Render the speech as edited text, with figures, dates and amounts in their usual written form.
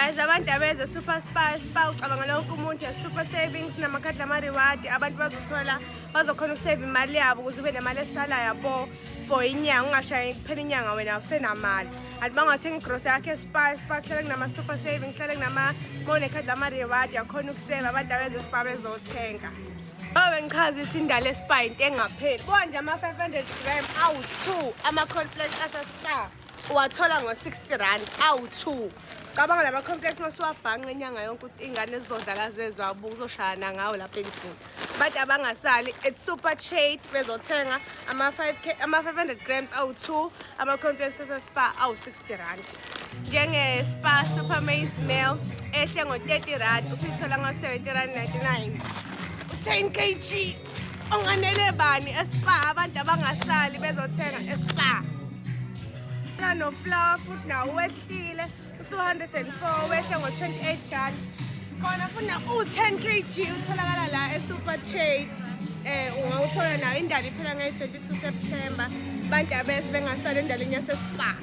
Guys, abantu abeze Super Spar. Spar ucabanga wonke umuntu, super savings namakhadi ama-reward. Abantu bazothola, bazokhona ukuseva imali yabo ukuze ube nemali esalayo, yabo, for inyanga. Ungashayi kuphela inyanga wena usenamali. Anti bangathenga igrosa yakho eSpar. Spar kuhlale kunama-super saving, kuhlale kunama mawunekhadi lama-reward, uyakhona ukuseva. Abantu abeze Spar bezothenga. Babe ngichazisa indalo eSpar, into engapheli. Buka nje ama-500 gram awu-2 ama-cornflakes aseSpar, uwathola ngo-R60 awu-2. Cabanga lama cornflakes masuwabhanqa inyanga yonke, ukuthi ingane ezizodlala zezwabo, uzoshayana ngawo lapha endlini. Abantu abangasali at Super Trade bezothenga ama-5 ama-500 grams awu-2 ama-cornflakes aseSpar awu-R60. Njenge-Spar Super Maize Meal ehle ngo-R30, usuyithola ngo-R70.99, u-10 kg. Onganele bani eSpar? Abantu abangasali bezothenga eSpar. No-flour futhi nawo wehlile, usu-104, wehle ngo-R28. Khona futhi na u-10 kg utholakala la e-Super Trade. Ungawuthola nayo. Indalo iphela ngeyi-22 September. Bantu abese bengasali endalini yaseSpar.